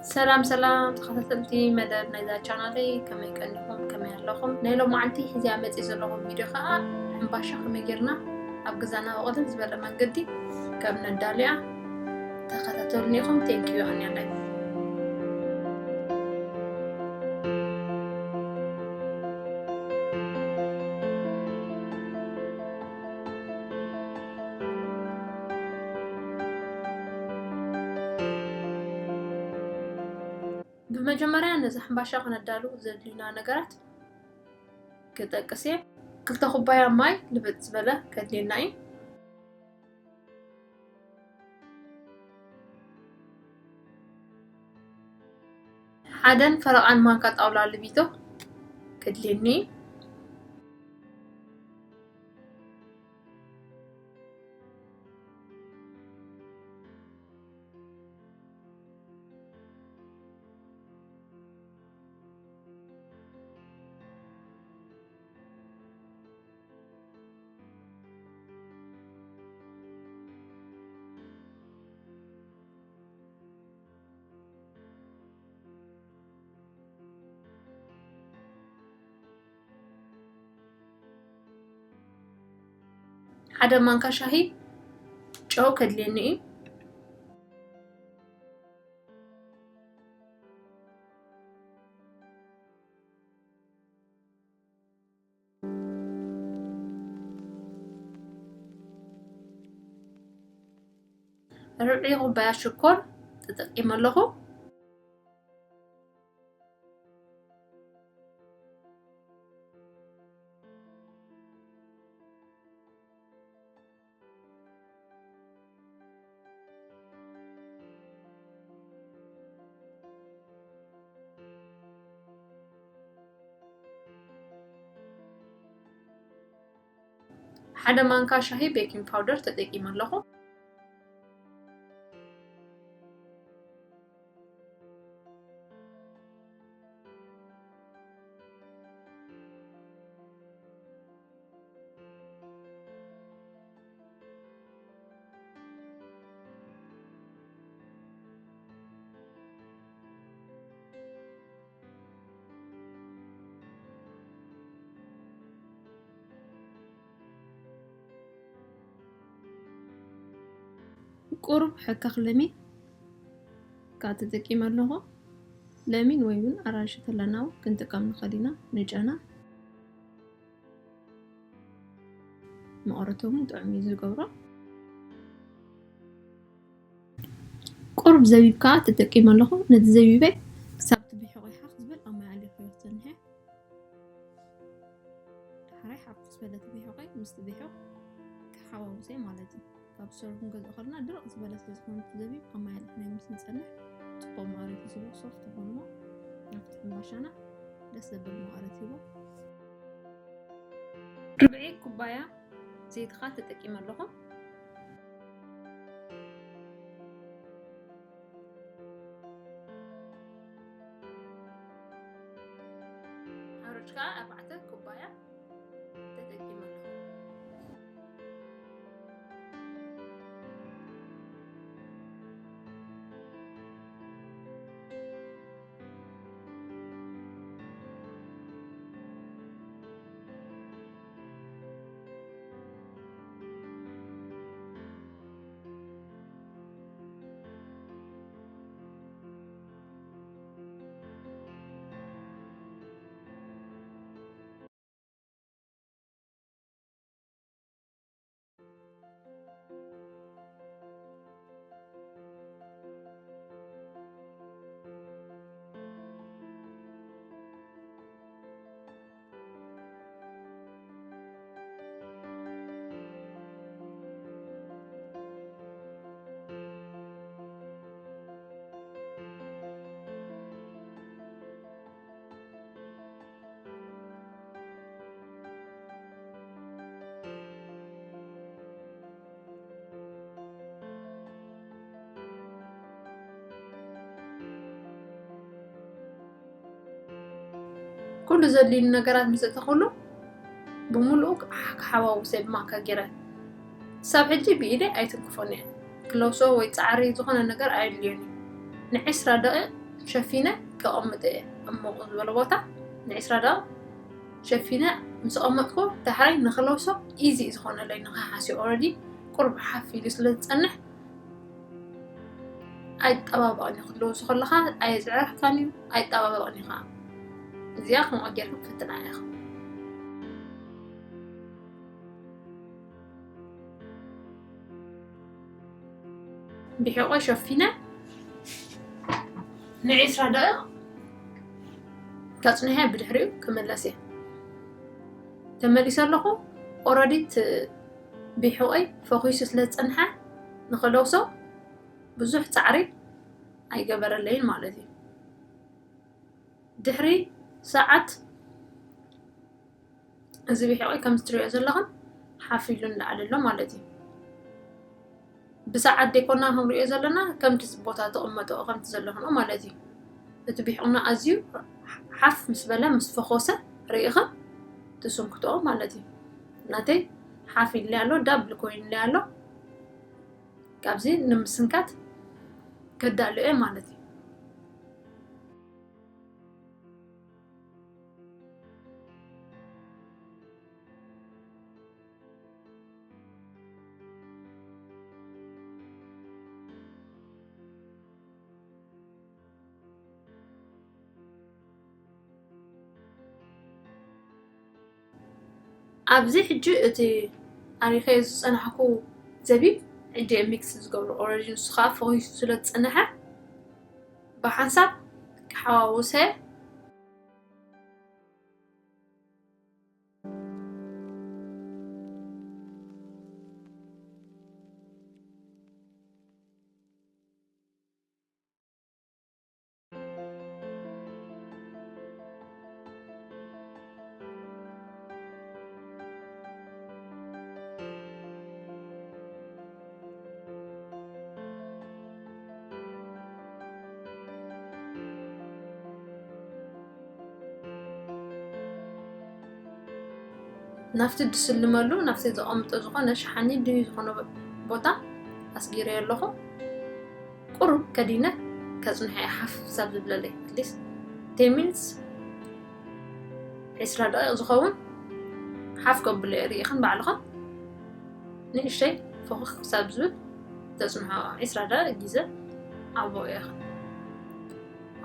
ሰላም ሰላም ተኸታተልቲ መደብ ናይዛ ቻናለይ፣ ከመይ ቀኒኹም? ከመይ ኣለኹም? ናይ ሎማዓንቲ ሒዝያ መፂእ ዘለኹ ቪድዮ ከዓ ሕምባሻ ከመይ ጌርና ኣብ ገዛና ብቕልል ዝበለ መንገዲ ከም ነዳልያ ተኸታተሉኒ ኢኹም። ቴንኪዩ ኣንያላይ። ብመጀመርያ ነዚ ሕምባሻ ክነዳሉ ዘድልዩና ነገራት ክጠቅስ እየ። ክልተ ኩባያ ማይ ልብጥ ዝበለ ከድልየና እዩ። ሓደን ፈረቓን ማንካ ጣውላ ልቢቶ ከድልየኒ እዩ። ሓደ ማንካ ሻሂ ጨው ከድልየኒ እዩ። ርብዒ ኩባያ ሽኮር ተጠቂመ ኣለኹ። ሓደ ማንካ ሻሂ ቤኪንግ ፓውደር ተጠቂመ ኣለኹ። ቁሩብ ሕክኽ ለሚን ከዓ ተጠቂመ ኣለኹ። ለሚን ወይ እውን ኣራንሺ ተለና እውን ክንጥቀም ንኽእል ኢና ንጨና። መቐረቶም ጥዑም እዩ ዝገብሮ። ቁሩብ ዘቢብ ከዓ ተጠቂመ ኣለኹ። ነቲ ዘቢበይ ክሳብ እቲ ብሒቑ ይሓኽ ዝብል ኣብ ማይ ኣሊኽዮ ክጸንሐ። ዳሕራይ ሓፍ ዝበለ እቲ ብሒቑ ምስቲ ብሒቕ ክሓዋውሰ ማለት እዩ። ካብ ስቶር ክንገዝኦ ከለና ድርቕ ዝበለ ስለ ዝኾነ እቲ ዘቢብ ኣብ ማይ ኣሊኽናዮ ምስ ንጸንሕ ጽቡቕ መቐረት ይህቦ፣ ሶፍት ይኾን እሞ ናብቲ ሕምባሻና ደስ ዘብል መቐረት ይህቦ። ርብዒ ኩባያ ዘይትኻ ተጠቂመ ኣለኹ። ሓሩጭ ከዓ ኣርባዕተ ኩባያ ተጠቂመ ኣለኹ። ኩሉ ዘድልዩኒ ነገራት ምስ እተኽሉ ብምሉኡ ክሓዋውሰ ብማእካ ገይረ ክሳብ ሕጂ ብኢደይ ኣይትንክፎን እየ። ክለውሶ ወይ ጻዕሪ ዝኾነ ነገር ኣየድልዮን እዩ። ንዒስራ ደቂቕ ሸፊነ ከቐምጥ እየ ኣብ ሞቕ ዝበለ ቦታ ንዒስራ ደቂቕ ሸፊነ ምስ ቐመጥኩ፣ ዳሕራይ ንኽለውሶ ኢዚ ዝኾነለይ፣ ንኽሓስዮ ኦረዲ ቁርብ ሓፍ ኢሉ ስለ ዝጸንሕ ኣይጠባበቕን እዩ። ክትለውሶ ከለኻ ኣየጽዕረካን እዩ፣ ኣይጠባበቕን እዩ ከዓ። እዚኣ ከምኡ ጌርካ ክትፍትና ኢኻ። ብሕቆ ሸፊነ ንዒስራ ደቂቕ ከጽንሐ፣ ብድሕሪኡ ክምለስ እየ። ተመሊሰ ኣለኹ። ኦረዲ እቲ ብሕቆይ ፈኺሱ ስለ ዝጸንሐ ንኽለውሶ ብዙሕ ጻዕሪ ኣይገበረለይን ማለት እዩ። ድሕሪ ሰዓት እዚ ብሕቆይ ከምዚ ትሪኦ ዘለኹም ሓፍ ኢሉ ንላዕሊ ኣሎ ማለት እዩ። ብሰዓት ደይኮና ክንሪኦ ዘለና፣ ከምቲ ቦታ ተቐመጦ ከምቲ ዘለኽንኦ ማለት እዩ። እቲ ብሕቁና ኣዝዩ ሓፍ ምስ በለ፣ ምስ ፈኾሰ ርኢኽን ትስንክትኦ ማለት እዩ። ናተይ ሓፍ ኢለ ኣሎ፣ ዳብል ኮይኑለ ኣሎ። ካብዚ ንምስንካት ከዳልዮ እየ ማለት እዩ። ኣብዚ ሕጂ እቲ ኣሪኸዮ ዝጸናሕኩ ዘቢብ ሕጂ እየ ሚክስ ዝገብሮ። ኦረዲ ንሱ ከዓ ፈኺሱ ስለ ዝጸንሐ ብሓንሳብ ክሓዋውሰ። ናብቲ ዝስልመሉ፣ ናብቲ ዘቐምጦ ዝኾነ ሸሓኒ ድዩ ዝኾነ ቦታ ኣስጊረዮ ኣለኹ። ቁሩብ ከዲነ ከጽንሖ እየ፣ ሓፍ ክሳብ ዝብለለይ፣ at least ten minutes፣ ዕስራ ደቂቕ ዝኸውን ሓፍ ከብሎ እየ። ርኢኽን ባዕልኽን ንእሽተይ ፈኹስ ክሳብ ዝብል ተጽንሖ፣ ዕስራ ደቂቕ ግዜ ኣብኡ ኢኽን።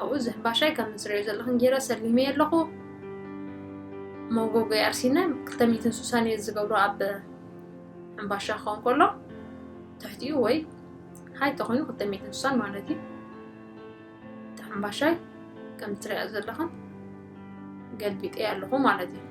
ኣብኡ እዚ ሕምባሻይ ከም እትርእዮ ዘለኽን ገይረ ሰሊመዮ ኣለኹ። መጎጎይ ኣርሲነ ክልተ ሚእትን ስሳን እየ ዝገብሮ ኣብ ሕምባሻ ክኸውን ከሎ፣ ትሕቲኡ ወይ ሃይ ተኾይኑ ክልተ ሚእትን ስሳን ማለት እዩ። እቲ ሕምባሻይ ከም እትርእዮ ዘለኽን ገልቢጠዮ ኣለኹ ማለት እዩ።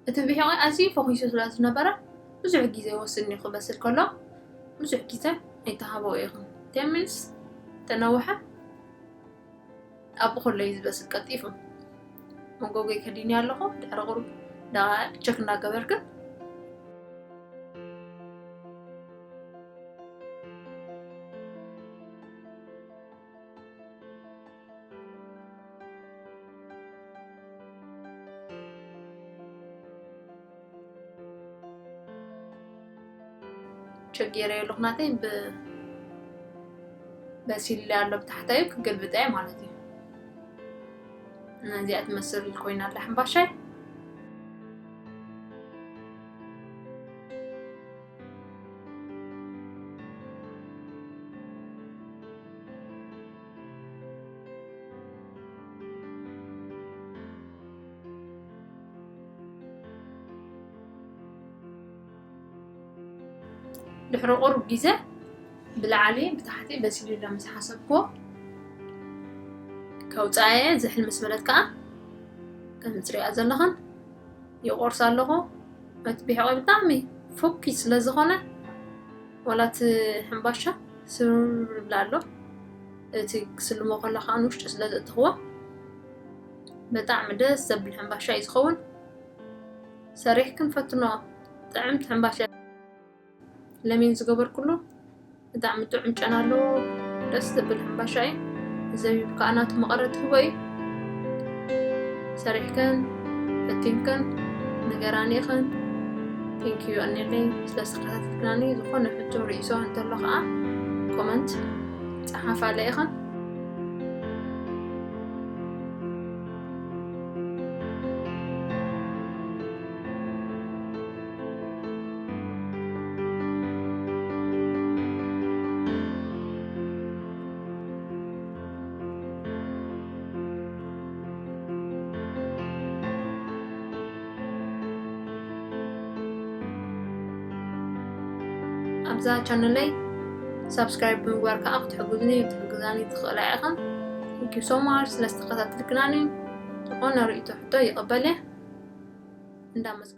እቲ ብሒቐ ኣዝዩ ፈኺሱ ስለ ዝነበረ፣ ብዙሕ ግዜ ወስኒ ክበስል ከሎ፣ ብዙሕ ግዜ ኣይተሃበኦ ኢኹም። ቴን ሚኒትስ ተነውሐ፣ ኣብኡ ከሎ እዩ ዝበስል ቀልጢፉ። መጎጎይ ከዲኒ ኣለኹ፣ ድሕሪ ቁሩብ ደቓይቕ ቸክ እናገበርክን ቸጌረ ኣለኹ ናተይ ብ-፣ በሲሉ ኣሎ ብታሕታዩ ክገልብጠ እየ ማለት እዩ። ነዚኣ ትመስል ኮይና ኣላ ሕምባሻይ። ድሕሪ ቁሩብ ግዜ ብላዕሊ ብታሕቲ በሲሉ ኢለ ምስ ሓሰብክዎ ከውፅኣየ ዝሕል ምስ በለት ከዓ ከም እትሪኣ ዘለኽን ይቆርስ ኣለኹ። እቲ ቢሕቆ ብጣዕሚ ፎኪስ ስለ ዝኾነ፣ ዋላ እቲ ሕምባሻ ስብርብር ይብል ኣሎ። እቲ ክስልሞ ከሎ ከዓ ንውሽጢ ስለ ዘእተኽዎ፣ ብጣዕሚ ደስ ዘብል ሕምባሻ እዩ ዝኸውን። ሰሪሕክን ፈትኖ፣ ጥዕምቲ ሕምባሻ። ለሚን ዝገበርኩሉ ብጣዕሚ ጥዑም ጨና ኣለዎ። ደስ ዘብል ሕምባሻ እዩ። ዘቢብ ከዓ ናቱ መቐረት ትህቦ እዩ። ሰሪሕክን ፈቲንክን ንገራኒ ኢኽን። Thank you ኣኔለይ ስለ ዝተኸታተልክናኒ። ዝኾነ ሕቶ ርእይቶ እንተሎ ከዓ comment ጸሓፋለ ኢኽን። ኣብዛ ቻነለይ subscribe ብምግባር ከዓ ክትሕግዙኒ ክትሕግዛኒ ትኽእላ ኢኽን። Thank you so much ስለ ዝተኸታተልክናኒ። ዝኾነ ርእይቶ ሕቶ ይቕበል እየ። እንዳመስገንኩ